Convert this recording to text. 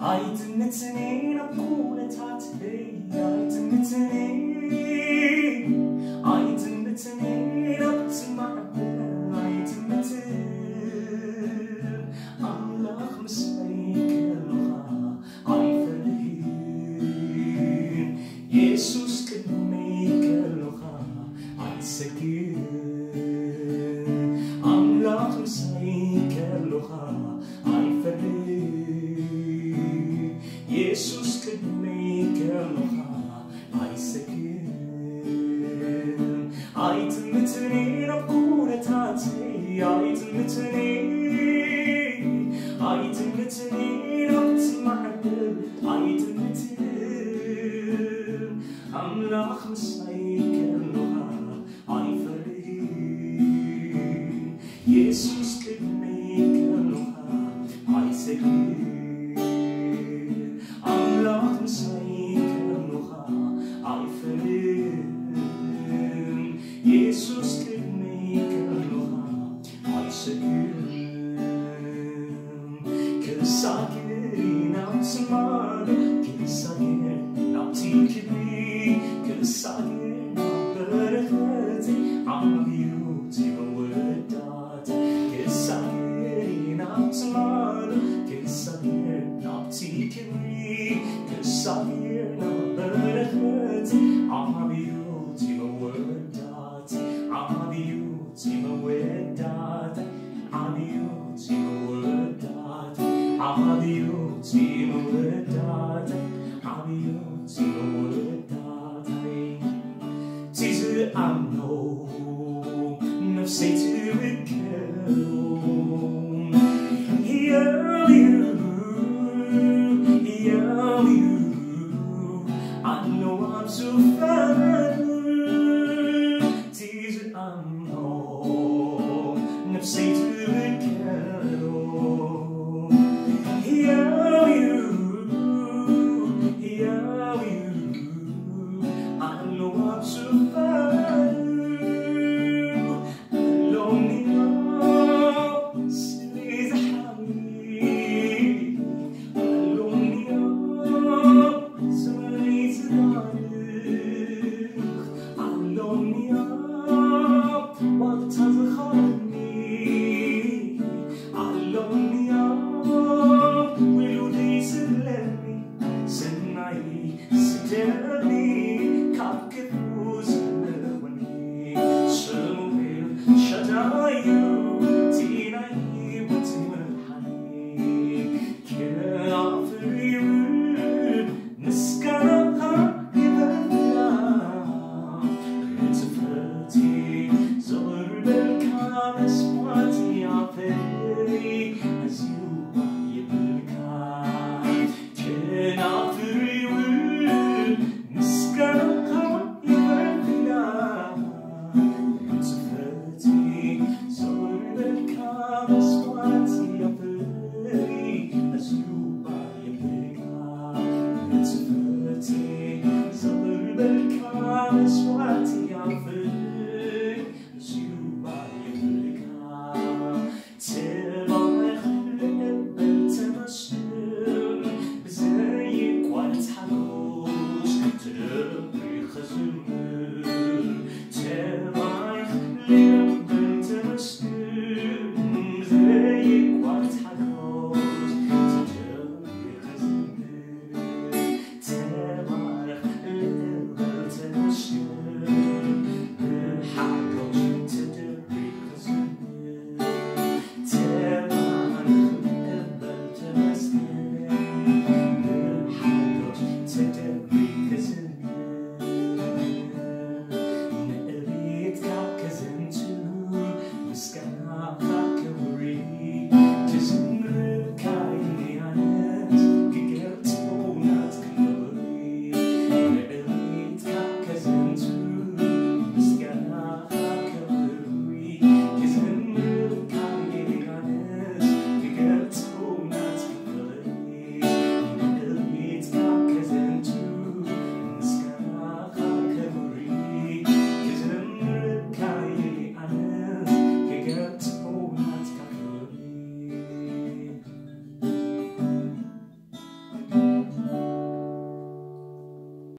ኣይትምትኒ ናብ ኩነታተይ ኣይትምትኒ ኣይትምትኒ ናብቲ ማዕበል ኣይትምትን ኣምላኽ ምሳይ ከሎኻ ኣይፈርህን የሱስ ቅድመይ ከሎኻ ኣይሰግን ኣምላኽ ምሳይ ከሎኻ ኣይፈርህን የሱስ ቅድመይ ከሎኻ ኣይሰግን ኣይትምትኒ ናብ ኩነታተይ ኣይትምትኒ ኣይትምትኒ ናብቲ ማዕበል ኣይትምትን ኣምላኽ ምሳይ ከሎኻ ኣይፈርህን የሱስ ቅድመይ ከሎኻ ኣይሰግን ኣምላኽ ምሳይ ከሎኻ ኣይፈርህን የሱስ ቅድመይ ከሎኻ ኣይሰግን ክሳግር ናብቲ ማዕበል ክሳግር ናብቲ ክብሪ ክሳግር ናብ በረኸት ዓብዩ እቲ መወዳእታ ክሳግር ናብቲ ማዕበል ክሳግር ናብቲ ክብሪ ክሳግር ናብ በረኸት ዓብዩ እቲ መወዳእታ ዓብዩ እቲ መወዳእታ ዓብዩ እቲ መወዳእታ ዓብዩ እቲ መወዳእታ ዓብዩ እቲ መወዳእታ እቲ ዝኣምኖ ነፍሰይ ትብከሉ ሕያው እዩ ሕያው እዩ ኣሎ ኣብ ዙፋኑ እቲ ዝኣምኖ ነፍሰይ ትብከሉ ሕያው እዩ ሕያው እዩ ኣሎ ኣብ ዙፋኑ ኣሎኒ ስለ ዝሓኒ ኣሎኒ ስለ ዝዳርኽ ኣሎኒ ዋልታ ዝኻኒ ኣሎኒ ውሉደይ ስለኒ ሰናይ ስደኒ ካብ ክፉ ዘለወኒ ስሙ ኤል ሻዳይ እዩ እቲ ናይ ህይወት መድሓኒ ክናፍር ይብል ምስጋናኻ ይበላ ክትፈቲ ዘቕርበልካ መስዋዕቲ ኣፈሪ ኣዝዩ ይብልካ ክናፍር ይብል ምስጋናኻ ይበላ ክትፈቲ ዘቕርበልካ መስዋዕቲ ኣፈሪ ኣዝዩ ይብልካ ክትፈቲ ዘቕርበልካ መስዋዕቲ ኣፈሪ ኣዝዩ ይብልካ ተባረኽ ልዕል በል ተመስገን ብዘየቋርጽ ሓጎስ ክደብሪ ክዝምር ተባረኽ ልዕል